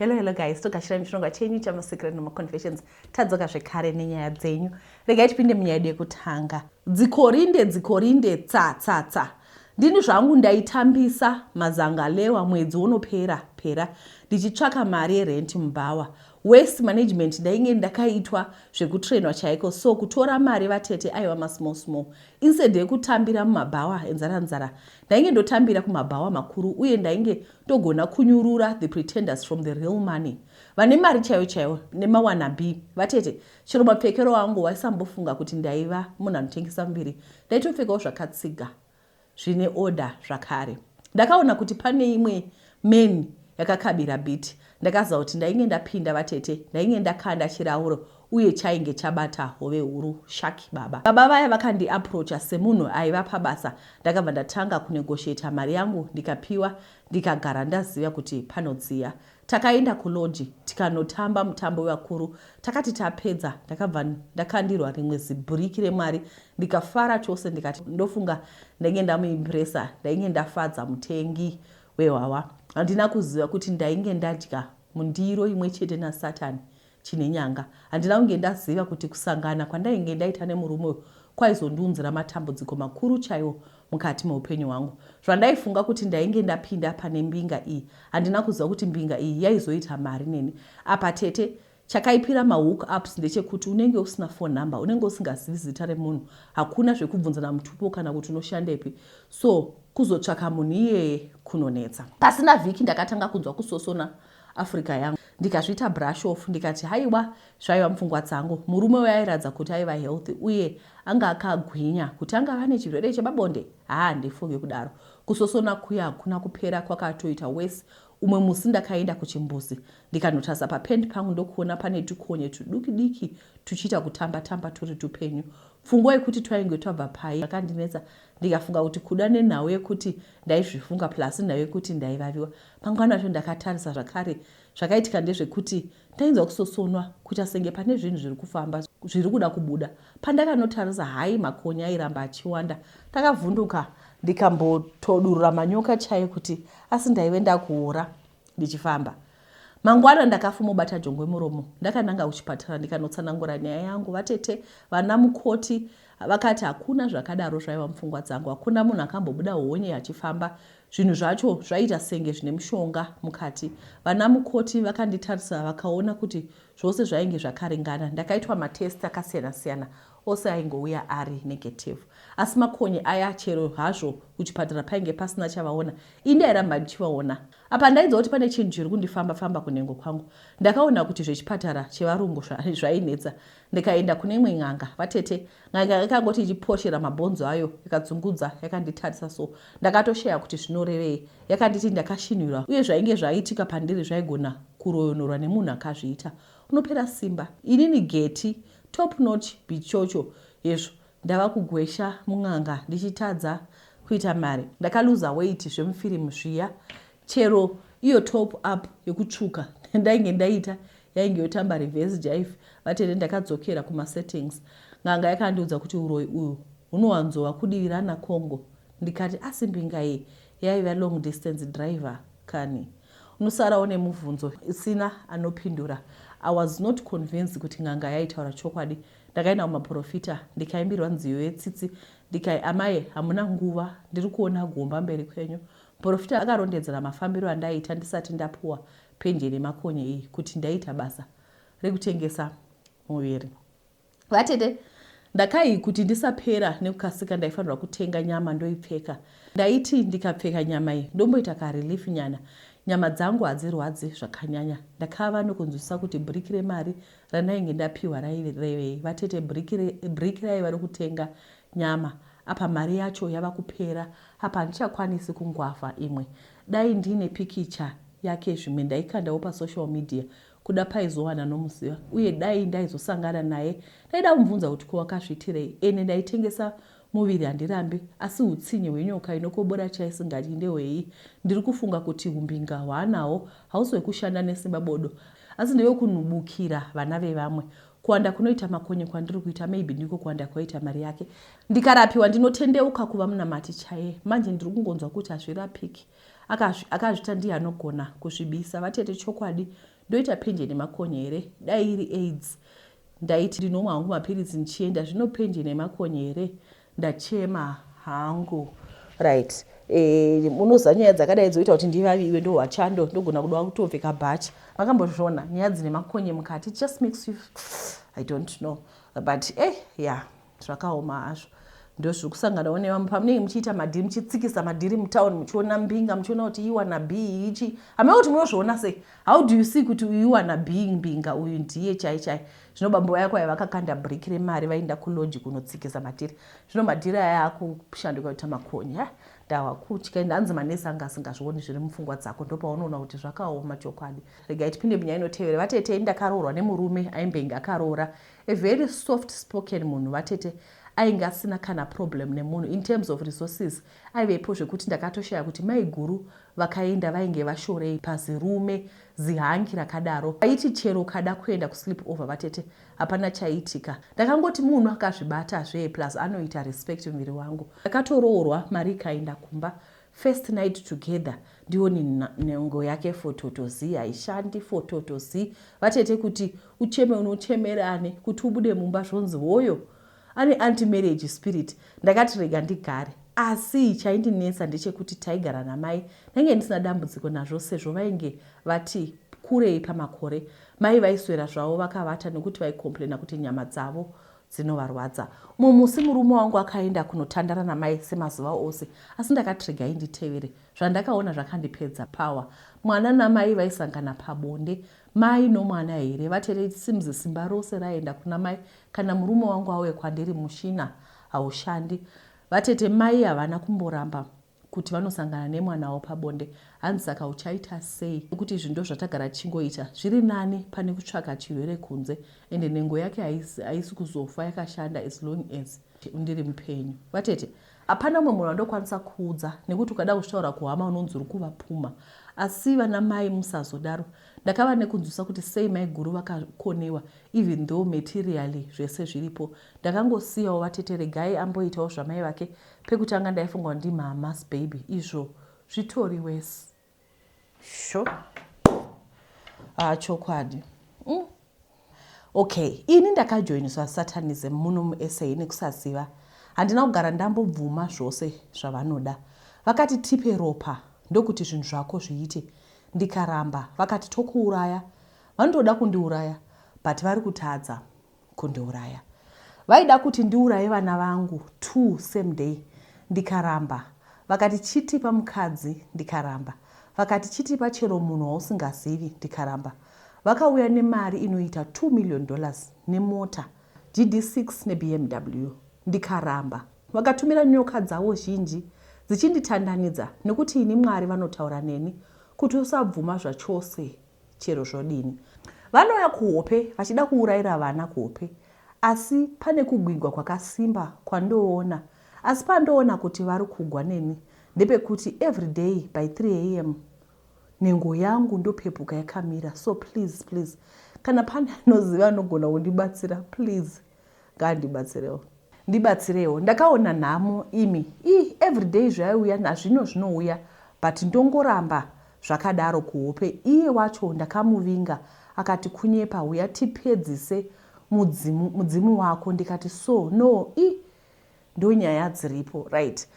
Hello, hello guys, togashira muchirongwa chenyu chamasecret nemaconfessions. Tadzoka zvekare nenyaya dzenyu. Regai tipinde munyaya yedu yekutanga. Dzikorinde, dzikorinde, tsa, tsa, tsa. Ndini zvangu ndaitambisa mazangalewa mwedzi unopera pera ndichitsvaka mari yerent mubhawa. Waste management ndainge ndakaitwa zvekutrainwa chaiko, so kutora mari vatete aiva masmall small. Instead yekutambira mumabhawa enzara nzara, ndainge ndotambira kumabhawa makuru uye ndainge ndogona kunyurura the pretenders from the real money. Vane mari chaiyo chaiyo nemawannabe vatete, chero mapfekero angu waisambofunga kuti ndaiva munhu anotengesa muviri. Ndaitopfekawo zvakatsiga zvine order zvakare. Ndakaona kuti pane imwe man yakakabira beat. Ndakaziva kuti ndainge ndapinda vatete, ndainge ndakanda chirauro uye chainge chabata hove huru, shark baba. Baba vaya vakandiapproacha semunhu aiva pabasa. Ndakabva ndatanga kunegotiator mari yangu ndikapiwa ndikagara ndaziva kuti panodziya. Takaenda kulodge tikanotamba mutambo wevakuru. Takati tapedza ndakabva ndakandirwa rimwe zibhuriki remari ndikafara chose ndikati ndofunga ndainge ndamuimpressa, ndainge ndafadza mutengi wehwahwa. Handina kuziva kuti ndainge ndadya mundiro imwe chete naSatan chine nyanga. Handina kunge ndaziva kuti kusangana kwandainge ndaita nemurume uyu kwaizondiunzira matambudziko makuru chaiwo mukati meupenyu hwangu. Zvandaifunga kuti ndainge ndapinda pane mbinga iyi, handina kuziva kuti mbinga iyi yaizoita mari neni. Apa tete, chakaipira mahook ups ndechekuti unenge usina phone number, unenge usingazivi zita remunhu, hakuna zvekubvunzana mutupo kana kuti unoshandepi. So kuzotsvaka munhu iyeye kunonetsa. Pasina vhiki ndakatanga kunzwa kusosona Africa yangu ndikazviita brush off ndikati haiwa, zvaiva mupfungwa dzangu. Murume uyo airatidza kuti aiva healthy uye anga akagwinya. Kuti angava nechirwere chepabonde? Haa handifungi kudaro. Kusosona kuya hakuna kupera kwakatoita worse. Umwe musi ndakaenda kuchimbuzi ndikanotarisa papent pangu ndokuona pane tukonye tuduki diki tuchiita kutamba tamba turi tupenyu. Pfungwa yekuti twainge twabva pai yakandinetsa ndikafunga kuti kuda nenhau yekuti ndaizvifunga plus nhau yekuti ndaivaviwa. Mangwana acho ndakatarisa zvakare. Zvakaitika ndezvekuti ndainzwa kusosonwa kuita senge pane zvinhu zviri kufamba zviri kuda kubuda. Pandakanotarisa hayi makonye airamba achiwanda. Ndakavhunduka ndikambotodurura manyoka chaiyo kuti asi ndaive ndakuora ndichifamba. Mangwana ndakafumobata jongwe muromo ndakananga kuchipatara ndikanotsanangura nyaya yangu. Vatete vana mukoti vakati hakuna zvakadaro zvaiva mupfungwa dzangu. Hakuna munhu akambobuda honye achifamba. Zvinhu zvacho zvaiita senge zvine mushonga mukati. Vana mukoti vakanditarisa vakaona kuti zvose zvainge zvakaringana. Ndakaitwa matest akasiyana siyana ose aingouya ari negative. Asi makonye aya chero hazvo kuchipatara painge pasina chavaona, ini ndairamba ndichivaona. Apa ndainzwa kuti pane chinhu chiri kundifamba famba kunhengo kwangu. Ndakaona kuti zvechipatara chevarungu zvainetsa ndikaenda kune imwe n'anga. Vatete, n'anga yakangoti ichiposhera mabhonzo ayo ikadzungudza yakanditarisa so. Ndakatosheya kuti zvinorevei. Yakanditi ndakashinhirwa uye zvainge zvaitika pandiri zvaigona kuroyonorwa nemunhu akazviita. Unopera simba. Inini Getty, top notch bichocho hezvo ndava kugwesha mun'anga ndichitadza kuita mari. Ndakaluza weight zvemufirimu zviya chero iyo top up yekutsvuka ndainge ndaita yainge yotamba reverse jive. Vatete ndakadzokera kumasettings. N'anga yakandiudza kuti uroyi uyu hunowanzova kudivi rana Congo. Ndikati asi mbinga iyi yaiva long distance driver kani. Unosara une mubvunzo isina anopindura. I was not convinced kuti n'anga yaitaura chokwadi. Ndakaenda kumaporofita ndikaimbirwa nziyo yetsitsi ndikai amai hamuna nguva ndiri kuona gomba mberi kwenyu. Muporofita akarondedzera mafambiro andaiita ndisati ndapuwa penjeni yemakonye iyi kuti ndaiita basa rekutengesa muviri. Vatete ndakai kuti ndisapera nekukasika ndaifanirwa kutenga nyama ndoipfeka. Ndaiti ndikapfeka nyama iyi ndomboita karelief nyana. Nyama dzangu hadzirwadzi zvakanyanya. Ndakava nokunzwisisa kuti brick remari randainge ndapiwa rairevei. Vatete brick raiva rokutenga nyama apa mari yacho yava kupera apa handichakwanisi kungwavha imwe. Dai ndine pikicha yake zvimwe ndaikandawo pasocial media kuda paizowana anomuziva uye dai ndaizosangana naye ndaida kumubvunza kuti ko wakazviitirei ende ndaitengesa muviri handirambi asi hutsinye hwenyoka inokobora chaisingadyi ndehwei ndiri kufunga kuti humbinga hwaanaho hausi hwekushanda nesimba bodo asi ndewekunhubukira vana vevamwe kuwanda kunoita makonye kwandiri kuita maybe ndiko kuwanda kwaita mari yake ndikarapiwa ndinotendeuka kuva munamati chaiye manje ndiri kungonzwa kuti hazvirapiki akazvita ndiye anogona kuzvibisa vatete chokwadi. Ndoita penje nemakonye here? Dai iri aids ndaiti ndinomwa hangu mapiritsi ndichienda. Zvino penje nemakonye here? Ndachema hangu. Right. Eh, munoziva nyaya dzakadai dzoita kuti ndivaviwe ndohwa chando ndogona kuda kutopfeka bhachi. Makambozviona nyaya dzine makonye mukati? It just makes you, I don't know. But eh, yeah, zvakaoma hazvo. Ndozviri kusanganawo nevamwe pamunenge muchiita madhiri, muchitsikisa madhiri mutown, muchiona mbinga, muchiona kuti iwana b ichi. Hameno kuti munozviona sei? How do you see kuti uyu iwana b mbinga, uyu ndiye chai chai? Zvino bambo vaya kwaiva vakakanda brick remari vaenda kulodge kunotsikisa madhiri. Zvino madhiri aya akushanduka kuita makonye. Ha, ndahwa kutya. Ende hanzi manesi anga asingazvioni zviri mupfungwa dzako. Ndopaunoona kuti zvakaoma chokwadi. Regai tipinde munyaya inotevera. Vatete, ini ndakaroorwa nemurume aimbenge akaroora. A very soft spoken munhu vatete. Ainge asina kana problem nemunhu. In terms of resources aivepo zvekuti ndakatoshaya kuti maiguru vakaenda vainge vashorei pazirume zihangi rakadaro. Vaiti chero ukada kuenda kusleep over vatete hapana chaiitika. Ndakangoti munhu akazvibata zvee plus anoita respect muviri wangu. Ndakatoroorwa mari ikaenda kumba. First night together ndione nhengo yake fototo zii haishandi fototo zii vatete kuti ucheme unochemerane kuti ubude mumba zvonzi hoyo ane anti marriage spirit. Ndakati rega ndigare asi chaindinetsa ndechekuti taigara namai ndainge ndisina dambudziko nazvo sezvo vainge vati kurei pamakore. Mai vaiswera zvavo vakavata nekuti vaicomplaina kuti nyama dzavo dzinovarwadza. Mumwe musi murume wangu akaenda kunotandara namai semazuva ose asi ndakati regai nditevere. Zvandakaona zvakandipedza power. Mwana namai vaisangana pabonde. Mai nomwana here? Vatete it seems simba rose raenda kuna mai kana murume wangu auye kwandiri mushina haushandi. Vatete mai havana kumboramba kuti vanosangana nemwana wavo pabonde hanzi saka uchaita sei nekuti izvi ndozvatagara tichingoita zviri nani pane kutsvaka chirwere kunze ende nhengo yake haisi kuzofa yakashanda as long as ndiri mupenyu. Vatete hapana umwe munhu wandokwanisa kuudza nekuti ukada kuzvitaura kuhama unonzi uri kuvapumha asi vana mai musazodaro. Ndakava nekunzwisa kuti sei maiguru vakakonewa even though materially zvese zviripo. Ndakangosiyawo vatete regai amboitawo zvamai vake. Pekutanga ndaifunga kuti ndimama's baby izvo zvitori worse. Sho. Ah, chokwadi. Okay, ini ndakajoiniswa satanism muno muSA nekusaziva. Handina kugara ndambobvuma zvose zvavanoda. Vakati tipe ropa ndokuti zvinhu zvako zviite. Ndikaramba, vakati tokuuraya. Vanotoda kundiuraya but vari kutadza kundiuraya. Vaida kuti ndiuraye vana vangu two same day ndikaramba. Vakati chitipa mukadzi ndikaramba. Vakati chitipa chero munhu wausingazivi ndikaramba. Vakauya nemari inoita $2 million nemota, GD6 neBMW ndikaramba. Vakatumira nyoka dzavo zhinji dzichinditandanidza nekuti ini Mwari vanotaura neni kuti usabvuma zvachose chero zvodini. Vanouya kuhope vachida kuuraira vana kuhope asi pane kugwigwa kwakasimba kwandoona asi pandoona kuti vari kugwa neni ndepekuti everyday by 3 am nhengo yangu ndopepuka yakamira so please please kana pane anoziva anogona kundibatsira please ngaandibatsirewo. Ndibatsirewo ndakaona nhamo imi ii everyday zvaiuya nazvino zvinouya but ndongoramba zvakadaro kuhope iye wacho ndakamuvinga akati kunyepa huya tipedzise mudzimu, mudzimu wako ndikati so no ii ndonyaya dziripo right.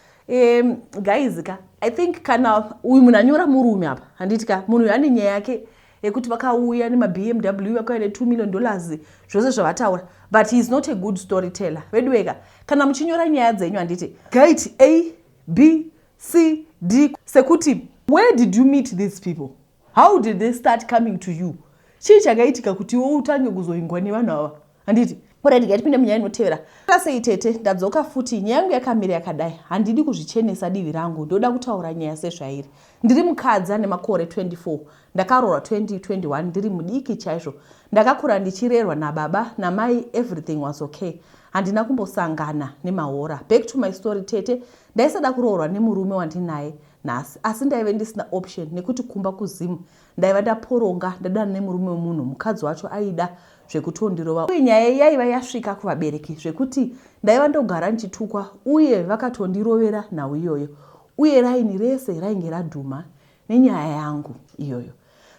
Guys ka I think kana uyu munhu anyora murume apa handiti ka munhu uyu ane nyaya yake yekuti vakauya nemaBMW vakauya ne2 million dollars zvose zvavataura but he is not a good storyteller veduweka kana muchinyora nyaya dzenyu handiti gait A B C D sekuti where did you meet these people how did they start coming to you chii chakaitika kuti iwe utange kuzoingwa nevanhu ava handiti Alright, ngatipinde munyaya inotevera. Sei tete, ndadzoka futi. Nyaya yangu yakamira yakadai. Handidi kuzvichenesa divi rangu, ndoda kutaura nyaya sezvairi. Ndiri mukadzi ane makore 24. Ndakaroorwa 2021 ndiri mudiki chaizvo. Ndakakura ndichirerwa nababa namai everything was okay. Handina kumbosangana nemahora. Back to my story tete, ndaisada kuroorwa nemurume wandinaye nhasi asi ndaive ndisina option nekuti kumba kuZim ndaiva ndaporonga ndadana nemurume wemunhu mukadzi wacho aida zvekutondirova uye nyaya yaiva yasvika kuvabereki zvekuti ndaiva ndogara ndichitukwa uye vakatondirovera nhau iyoyo uye raini rese rainge radhuma nenyaya yangu iyoyo.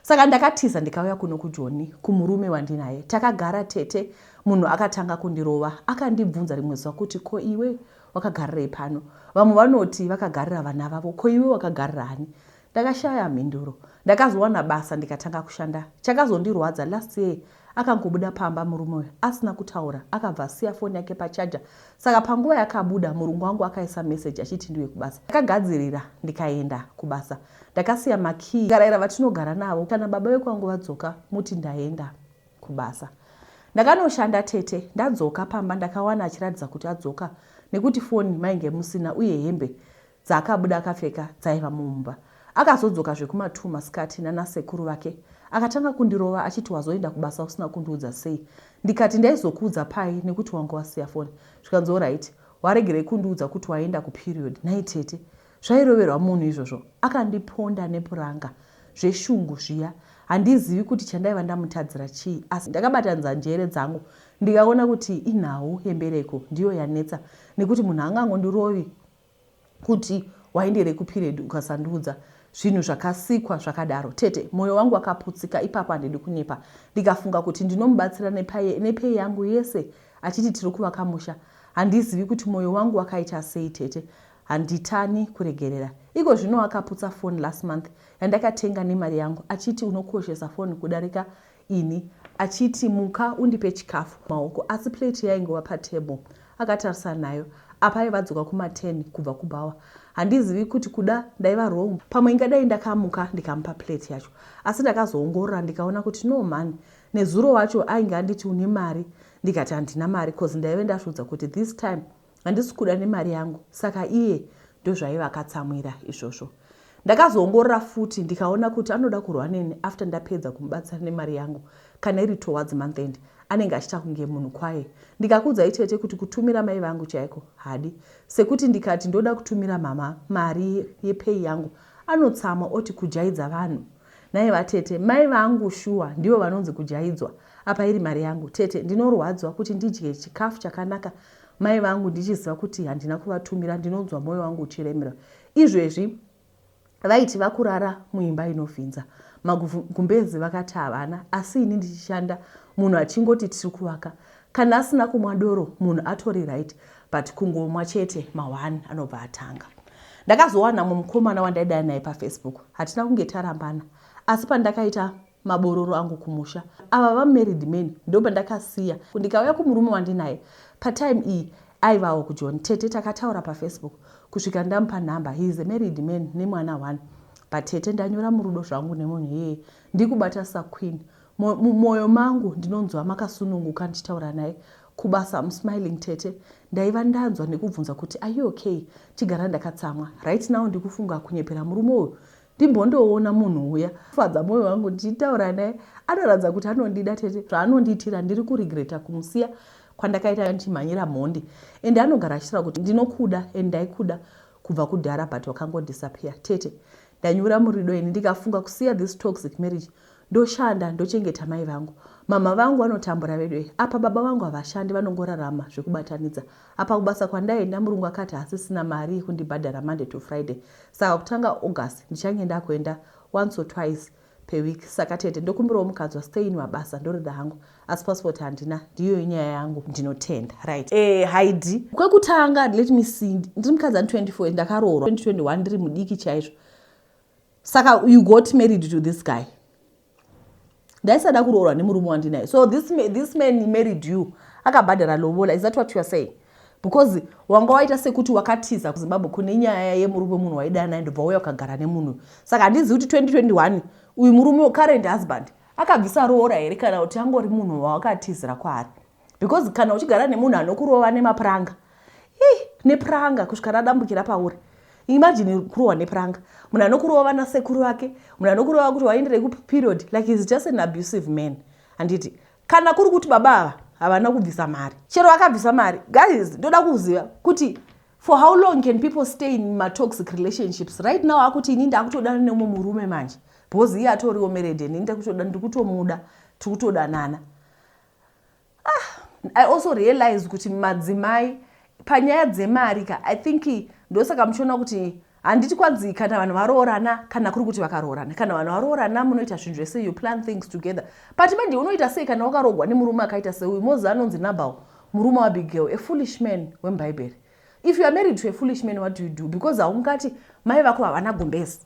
Saka ndakatiza ndikauya kuno kuJoni kumurume wandinaye. Takagara tete, munhu akatanga kundirova. Akandibvunza rimwe zuva kuti ko iwe wakagarirei pano? Vamwe vanoti vakagarira vana vavo, ko iwe wakagarira ani? Ndakashaya mhinduro. Ndakazowana basa ndikatanga kushanda. Chakazondirwadza last year akangobuda pamba murume uyu asina kutaura akabva asiya foni yake pacharger saka panguva yakabuda murungu wangu akaisa message achiti ndiuye kubasa. Ndakagadzirira ndikaenda kubasa. Ndakasiya makey ndikaraira vatinogara navo kana baba vekwangu vadzoka muti ndaenda kubasa. Ndakanoshanda tete ndadzoka pamba ndakawana achiratidza kuti adzoka nekuti foni mainge musina uye hembe dzaakabuda akapfeka dzaiva mumba. Akazodzoka zvekuma two masikati nana sekuru vake akatanga kundirova achiti wazoenda kubasa usina kundiudza sei ndikati ndaizokuudza pai nekuti wanga wasiya foni zvikanzi horaiti waregerei kundiudza kuti waenda kuperiod nhai tete Zvairoverwa munhu izvozvo. Akandiponda nepuranga zveshungu zviya. Handizivi kuti chandaiva ndamutadzira chii asi ndakabatanidza njere dzangu ndikaona kuti inhau yembereko ndiyo yanetsa nekuti munhu angangondirovi kuti waenderei kuperiod ukasandiudza zvinhu zvakasikwa zvakadaro. Tete, moyo wangu wakaputsika ipapo handidi kunyepa ndikafunga kuti ndinomubatsira nepay yangu yese achiti tiri kuvaka musha. Handizivi kuti moyo wangu wakaita sei tete Handitani kuregerera. Iko zvino akaputsa phone last month yandakatenga nemari yangu achiti unokoshesa phone kudarika ini achiti muka undipe chikafu maoko asi plate yaingova patable akatarisana nayo apa aiva adzoka kuma ten kubva kubhawa. Handizivi kuti kuda ndaiva wrong pamwe ingadai ndakamuka ndikamupa plate yacho asi ndakazoongorora ndikaona kuti no mhani nezuro wacho ainge anditi une mari ndikati handina mari cause ndaive ndazviudza kuti this time Handisi kuda nemari yangu saka iye ndozvaiva akatsamwira izvozvo. Ndakazoongorora futi ndikaona kuti anoda kurwa neni after ndapedza kumubatsira nemari yangu kana iri towards month end anenge achiita kunge munhu kwaye. Ndikakuudzai tete kuti kutumira mai vangu chaiko haadi sekuti ndikati ndoda kutumira mhamha mari yepay yangu anotsamwa oti kujaidza vanhu. Nhai vatete, mai vangu shuwa ndivo vanonzi kujaidzwa apa iri mari yangu. Tete, ndinorwadzwa kuti ndidye chikafu chakanaka mai vangu ndichiziva kuti handina kuvatumira ndinonzwa moyo wangu uchiremerwa. Izvezvi vaiti vakurara muimba inovhinza magumbezi vakati havana asi ini ndichishanda munhu achingoti tiri kuvaka. Kana asina kumwa doro munhu atori right but kungomwa chete ma one anobva atanga. Ndakazowana mumwe mukomana wandaidana naye paFacebook. Hatina kunge tarambana asi pandakaita mabororo angu kumusha ava vamarried man ndopandakasiya ndikauya kumurume wandinaye patime iyi aivawo kuJoni. Tete takataura paFacebook kusvika ndamupa number. He is a married man nemwana one but tete ndanyura murudo zvangu nemunhu iyeye ndikubata saqueen. Mumoyo mangu ndinonzwa makasununguka ndichitaura naye. Kubasa I'm smiling tete. Ndaiva ndanzwa nekubvunza kuti are you okay chigara ndakatsamwa. Right now ndikufunga kunyepera murume uyu ndimbondoona munhu uya. Fadza moyo wangu ndichitaura naye anoratidza kuti anondida tete. Zvaanondiitira ndiri kuregreta kumusiya kwandakaita ndichimhanyira mhondi and anogara achitaura kuti ndinokuda and ndaikuda kubva kudhara but wakangodisappear tete. Ndanyura murido ini ndikafunga kusiya this toxic marriage Ndoshanda ndochengeta mai vangu. Mhamha vangu vanotambura veduwe. Apa baba vangu havashandi vanongorarama zvekubatanidza. Apa kubasa kwandaienda murungu akati haasisina mari yekundibhadhara Monday to Friday saka kutanga August ndichange ndakuenda once or twice per week saka tete ndokumbirawo mukadzi waStain mabasa ndorida hangu asi passport handina ndiyo nyaya yangu ndinotenda. Right eh Heidi. Kwekutanga let me see ndiri mukadzi ani 24 ndakaroorwa 2021 ndiri mudiki chaizvo Saka you got married to this guy. Ndaisada kuroorwa nemurume wandinaye. So this, this man married you. Akabhadhara lobola. Is that what you are saying? Because wanga waita sekuti wakatiza kuZimbabwe kune nyaya yemurume munhu waidana naye ndobva wauya ukagara nemunhu. Saka handizivi kuti 2021 uyu murume current husband akabvisa roora here kana kuti angori munhu wawakatizira kwaari. Because kana uchigara nemunhu anokurova nemapuranga ii nepuranga kusvika radambukira pauri imagine kurohwa nepuranga munhu anokurova nasekuru vake munhu anokurova kuti waenderei kuperiod like is just an abusive man handiti kana kuri kuti baba ava havana kubvisa mari chero vakabvisa mari guys ndoda kuziva kuti for how long can people stay in matoxic relationships right now akuti ini ndakutodana neumwe murume manje because iye atoriwo married and ini ndikutomuda tikutodanana Ah, I also realize kuti madzimai panyaya dzemari ka I think ndosaka muchiona kuti Handiti kwanzi kana vanhu varoorana, kana kuri kuti vakaroorana, kana vanhu varoorana munoita zvinhu zvese, you plan things together. But manje unoita sei kana wakaroorwa nemurume akaita seuyu? Mozi anonzi Nabal, murume waAbigail, a foolish man wemubhaibheri. If you are married to a foolish man, what do you do? Because haungati mai vako havana gumbezi,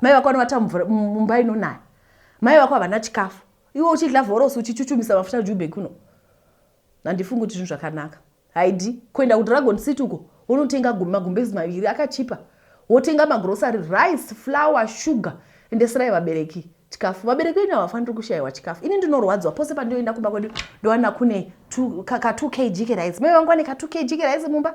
mai vako vanovata mumba inonaya, mai vako havana chikafu, iwe uchidya vhorosi uchichuchumisa mafuta jube kuno. Handifungi kuti zvinhu zvakanaka. Haidi kuenda kuDragon City uko, unotenga magumbezi maviri akachipa, wotenga magrosari, rice, flour, sugar. Endeserai vabereki chikafu. Vabereki venyu havafaniri kushayiwa chikafu. Ini ndinorwadzwa pose pandinoenda kumba kwedu, ndowana kune ka2 kg kerice. Mai vangu vane ka2 kg kerice mumba.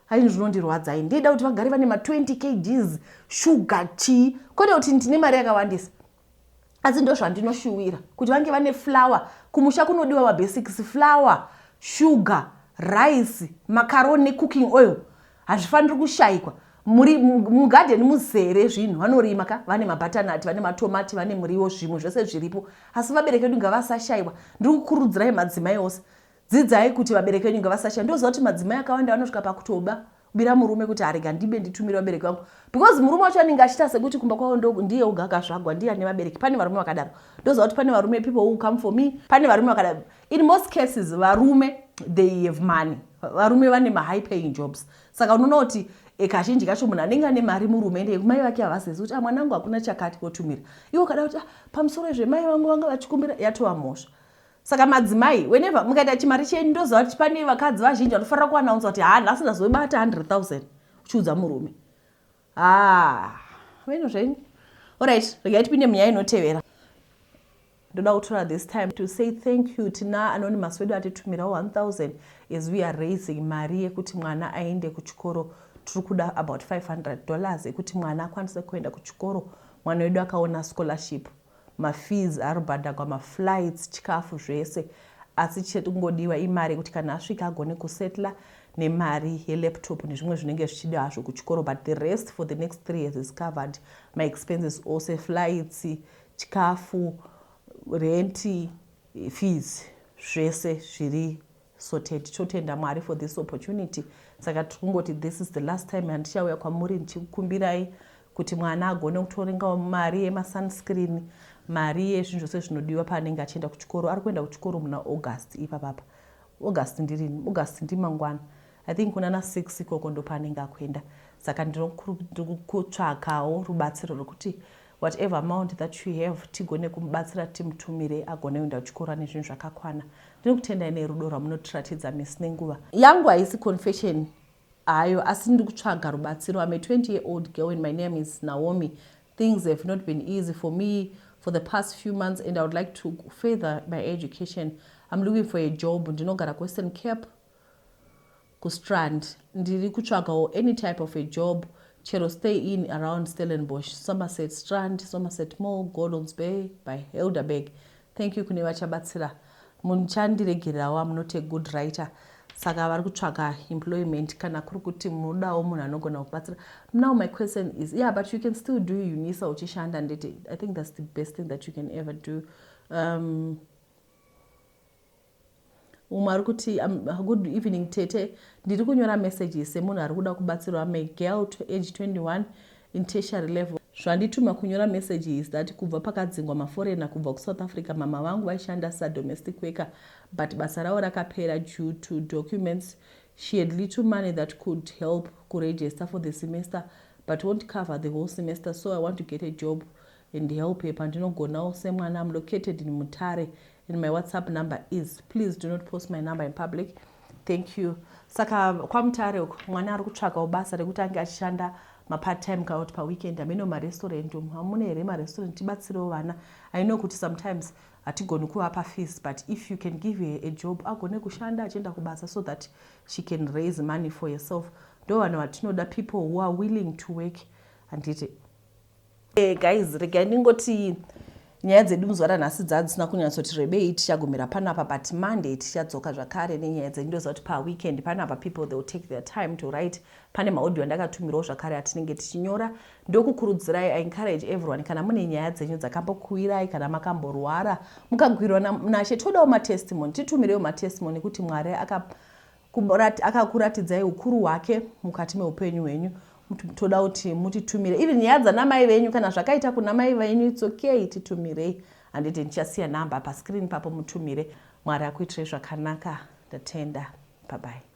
Haini zvinondirwadzai. Ndeida kuti vagare vane ma20 kgs sugar, chii, kwete kuti ndine mari yakawandisa, asi ndo zvandinoshuwira, kuti vange vane flour. Kumusha kunodiwa mabasics: flour, sugar, rice, macaroni necooking oil. Hazvifaniri kushayikwa. Muri mugadheni muzere zvinhu, vanorima ka, vane mabutternut, vane matomati, vane muriwo, zvimwe zvose zviripo, asi vabereki vedu ngavasashayiwa. Ndiri kukurudzirai madzimai ose, dzidzai kuti vabereki venyu ngavasashaya. Ndoziva kuti madzimai akawanda vanosvika pakutoba, kubira murume kuti arega ndibe nditumire vabereki vangu, because murume wacho anenge achiita sekuti kumba kwavo ndiye oga akazvagwa, ndiye ane vabereki. Pane varume vakadaro. Ndoziva kuti pane varume, people who come for me, pane varume vakadaro. In most cases varume, they have money. Varume vane mahigh paying jobs, saka unoona kuti kazhinji kacho munhu anenge ane mari murume, ende mai vake havazezi kuti, ah, mwanangu hakuna chakati, votumira. Iwo kada kuti, ah, pamusoro izve vangu vanga vachikumbira, yatova mhosva. Saka madzimai, whenever mukaita chimari chenyu, ndoziva kuti pane vakadzi vazhinji vanofanira kuanaunza kuti, ha, nhasi ndazobata 100 000, uchiudza murume. Ha, veno zvenyu. Alright, regai tipinde munyaya inotevera. Ndoda kutora this time to say thank you tina anonymous wedu atitumirawo 1000 as we are raising mari yekuti mwana aende kuchikoro. Tiri kuda about $500 ekuti mwana akwanise kuenda kuchikoro. Mwana wedu akaona scholarship, mafees ari kubhadhagwa, maflights, chikafu, zvese, asi chekungodiwa imari yekuti kana asvika agone kusetla nemari yelaptop nezvimwe zvinenge zvichidiwa hazvo kuchikoro. But the rest for the next 3 years is covered, maexpenses ose, flights, chikafu, renti, fees, zvese zviri sorted. Totenda Mwari for this opportunity. Saka tiri kungoti this is the last time handichauya kwamuri ndichikukumbirai kuti mwana agone kutorengawo mari yemasunscreen, mari yezvinhu zvose zvinodiwa paanenge achienda kuchikoro. Ari kuenda kuchikoro muna August ipapapa. August ndirini? August ndimangwana, I think kuna na6 ikoko ndo paanenge akuenda. Saka ndiri kutsvakawo rubatsiro rwekuti whatever amount that you have, tigone kumubatsira, timutumire agone kuenda kuchikoro ane zvinhu zvakakwana. Ndinokutendai nerudo rwamunotiratidza misi nenguva. Yangu haisi confession hayo, asi ndiri kutsvaga rubatsiro. I'm a 20 year old girl and my name is Naomi. Things have not been easy for me for the past few months and I would like to further my education. I'm looking for a job. Ndinogara kuWestern Cape, kuStrand. Ndiri kutsvagawo any type of a job, chero stay in around Stellenbosch, Somerset, Strand, Somerset Mall, Gordons Bay by Helderberg. Thank you kune vachabatsira. Muchandiregererawo, I'm not a good writer. Saka vari kutsvaga employment, kana kuri kuti munodawo munhu anogona kubatsira. Now my question is, yeah, but you can still do UNISA uchishanda, nditi? I think that's the best thing that you can ever do. Umwe ari kuti, "Good evening tete, ndiri kunyora messages semunhu ari kuda kubatsirwa. I'm a girl to age 21 in tertiary level. Zvandituma kunyora message is that kubva pakadzingwa maforeigner kubva kuSouth Africa, mama vangu vaishanda sadomestic worker, but basa ravo rakapera due to documents. She had little money that could help kuregister for the semester but won't cover the whole semester, so I want to get a job and help her pandinogonawo semwana. I'm located in Mutare and my WhatsApp number is, please do not post my number in public, thank you." Saka kwaMutare uko mwana ari kutsvagawo basa rekuti ange achishanda mapart time kana kuti paweekend. Hameno marestaurant umu hamuna here marestaurant? Tibatsirewo vana. I know kuti sometimes hatigoni kuvapa fees, but if you can give her a job, agone kushanda achienda kubasa so that she can raise money for herself. Ndo vanhu vatinoda, people who are willing to work, handiti? Guys, regai ndingoti nyaya dzedu muzuva ranhasi dzadzisina kunyatsoti rebei. Tichagumira panapa, but Monday tichadzoka zvakare nenyaya dzedu. Ndoziva kuti paweekend panapa people, they will take their time to write. Pane maaudio andakatumirawo zvakare atinenge tichinyora. Ndokukurudzirai, I encourage everyone, kana mune nyaya dzenyu dzakambokuwirai, kana makamborwara mukagwirwa nashe, todawo matestimony. Titumirewo matestimony kuti Mwari akakuratidzai ukuru hwake mukati meupenyu hwenyu. Toda kuti mutitumire even nyaya dzanamai venyu. Kana zvakaita kuna mai venyu, it's okay, titumirei, handiti? Ndichasiya nhamba pascreen papo, mutumire. Mwari akuitirei zvakanaka. Ndatenda, bye bye.